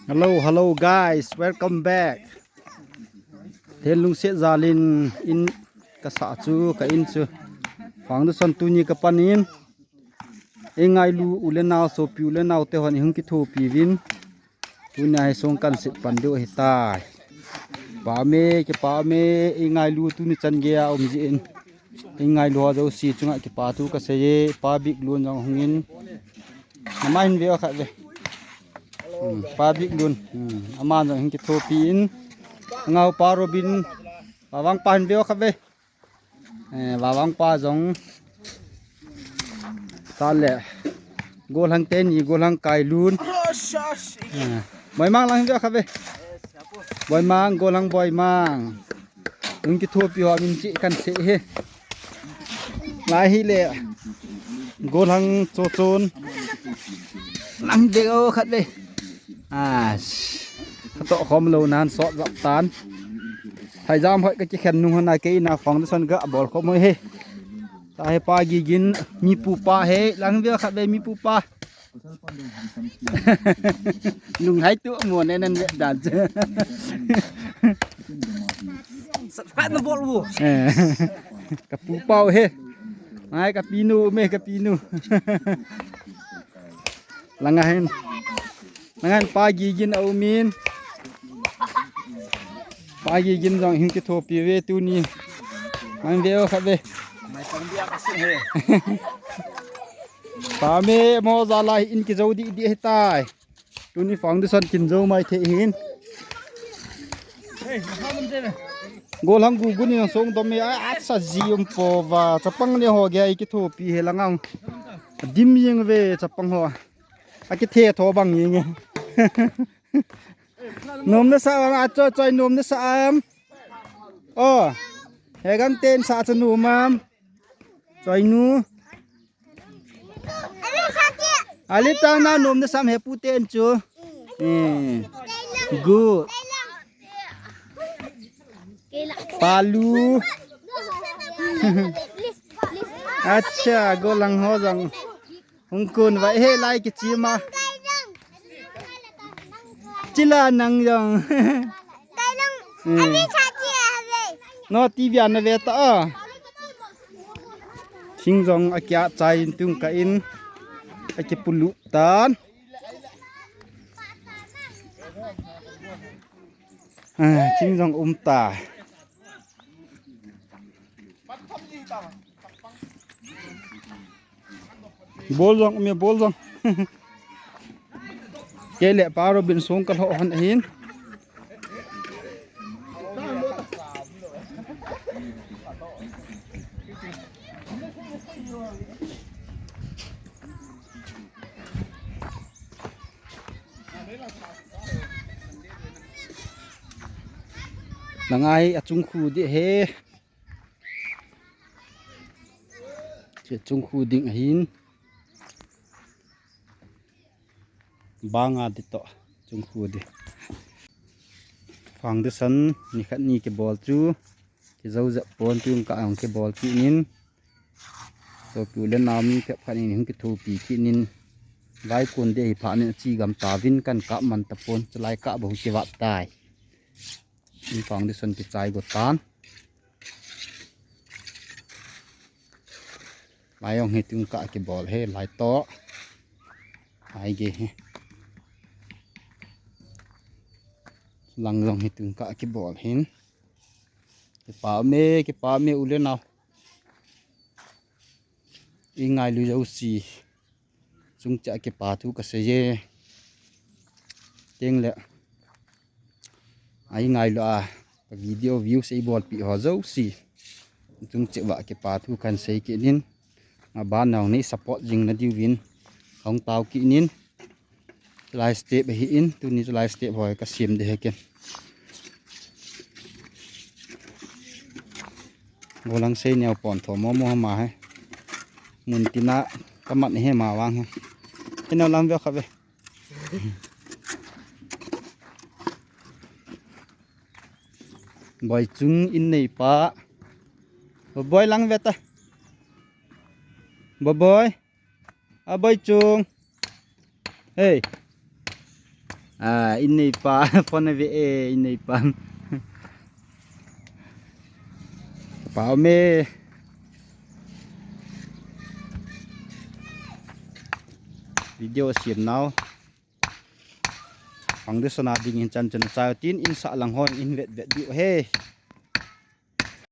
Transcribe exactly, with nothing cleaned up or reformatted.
Hello, hello guys, welcome back. Thenlungset jalin in kasah chu, ka in chu. Foundation tuni kapan in. Eingailu u le nao, sopi u le nao te hon ihung kithopi uvin. Tuni a hi song kahin set pan diu ahitai. Pame, kipame, eingailu tuni chan geiya um jin. Eingailu ho jouse chunga kipa thu kasei e, Pa Biklun jong hung in. Nama hin ve o khat ve. Hmm, Pa Biklun. Hmm, ama jong hin kithopi in. Ngau Pa Robin. Pa Vangpa hin ve o khat ve. Eh, Pa Vangpa jong. Tale. Golhang teni, Golhang Kailun. Eh, Boimang lang hin ve o khat ve. Boimang, Golhang Boimang. Hung kithopi ho min chi kahin sei e. Lai hi le. Golhang Chochon. Lang ve o khat ve. Ah, katoh khom lou nan sot jap tan. Thaijam hoi kakikhen nung hon a kei in a foundation kabol khom hoi e. Tahi Pa Gigin, Mipu Pa hi, lang ve o khat ve Mipu Pa. Lunghai tu mo ne nan ve dan. Subscribe na bol u. Eh. Kapu Pa u hi. Ngai kapi nu, me kapi nu. Langa hin. Langa hin Pa Gigin a um in. Pa Gigin jong hin kithopi uve tuni. Mang ve o khat ve. Mai pang dia ka sing he. Pame mo jala hi in kijou di di ahitai. Tuni foundation kin jou mai thei hin. Golhang Gugun in song dom e, a, asa ji um pouva. Chapang le ho gei kithopi he langa. Dim jeng uve chapang ho. Akithe tho bang jeng e. Nom nasa am, a choi choi nom nasa am. O. He gam ten sa chu nom am. Choi nu. Ali tang na nom nasa am he pu ten chu. Eh. Good. Palu. Acha, Golhang ho jong. Hung kun vai he lai kichi ma. Chila nang jong. Hmm. No T V ana ve ta a. Thing jong akia chai in tung ka in. Akipulu tan. Ah, thing jong um ta. Bol jong, um e bol jong. Kei le Pa Robin song kalho hon ahin. Nangai achung khu di he. Che chung khu ding ahin. Banga di to chung khu di. Foundation ni khat ni kibol chu. Kijou jep pon tung ka ang kibol kit in. Sopi u le nao mi pep khat in hung kithopi kit in. Vai kun de hi pha nin achi gam ta vin kan kap man ta pon. Chulai kap bou kivat tai. In foundation kichai go tan. Lai jong hi tung ka kibol he lai to. Ai ge he. Lang jong hi tung ka kibol hin. Kipa me, kipa me u le nao. Eingailu jouse. Chungcheh a kipa thu kasei e. Teng le. Eingailu a. Ka video views eibolpi ho jouse. Chungcheh uva kipa thu kahin sei kit in. Aban nong nei support jing na diuvin. Kahung tao kit in. Chulai step ahi in, tuni chulai step hoi kasem de he ken. Golang sei neo pon tho mo mo ma he. Mun tina kamat he ma vang he. Ina lam ve kha ve. Boi chung in nei pa. Boi lang ve ta. Boi. A boi chung. Hey. Ah, in neipa, phone ave e, in neipa. Pa um e. Video sem nau. Foundation a ding hin chan chun chai tin in sah lang hon in vet vet diu he.